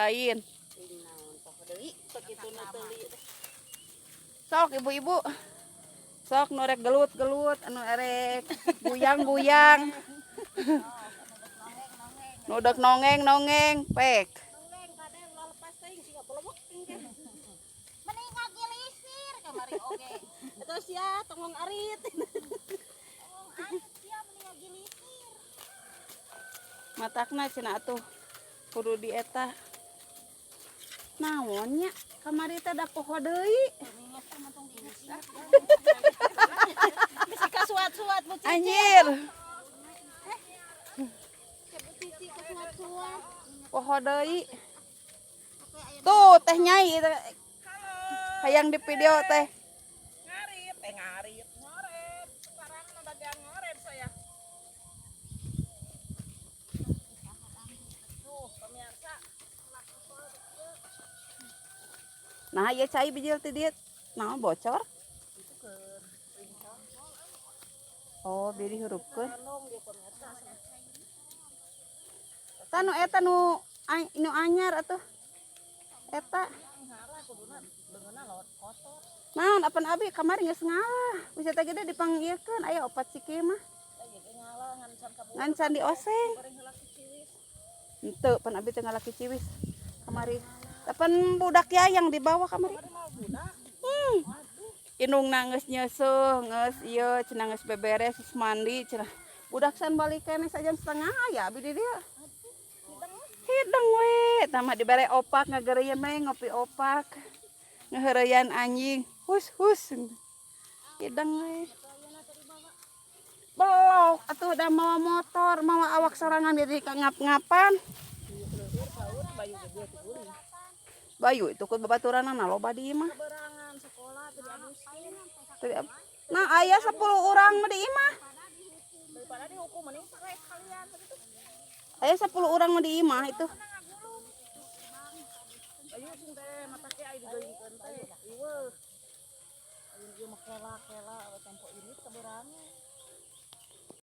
Lain. Naon poho deui sakitu nu teuli teh. Sok, ibu-ibu. Sok nu rek gelut-gelut, anu erek guyang-guyang. Nu dek nongeng-nongeng, pek. Nongeng kade ulah lepas teuing siga bolobok engke. Mending ngagilisir kamari oge. Eta sia tongong arit. Tongong arit sia mending ngagilisir. Matakna cenah atuh kudu di eta. Naon nya kamari teh da poho deui. Bisi kasuat-suat Bu Cici. Anjir, Bu Cici kasuat-suat. Poho deui. Tuh, Teh Nyai teh. Hayang di video teh. Ngarit, eh ngarit, ngoret. Sekarang mah bagian ngoret saya. Tuh, pemirsa. Nah, ieu cai bijil ti dieu. Naon bocor? Oh, bieu dihurupkeun. Tah, nu eta nu nu anyar atuh. Eta. Naon apan abi kamari geus ngalah. Bisa teh gede dipanggilkeun aya opat siki mah. Ngan can dioseng. Henteu, pan abi teh ngalaki ciwis kamari. Apan budak ya yang dibawa kamari. Indungna geus nyeuseuh, geus ieu cenah, geus beberes, geus mandi cenah. Budak san balik keneh sajam setengah aya abi di dieu. Hideng we, tah mah dibere opak ngageureuyeun we ngopi opak. Ngaheureyan anjing, hus hus. Hideng we. Belok atuh da mawa motor, mawa awak sorangan jadi ngap-ngapan. Bayu itu ku babaturanna loba di imah. Berangan sekolah teu diabuskeun. Nah, aya 10 orang mah di imah. Daripada dihukum mending pakai kalian begitu. Aya 10 orang mah di imah itu. Bayu sing teh mata ke ai digeungkeun teh. Iweuh. Ayeuna ieu mah kela-kela we tempo ini keberangan.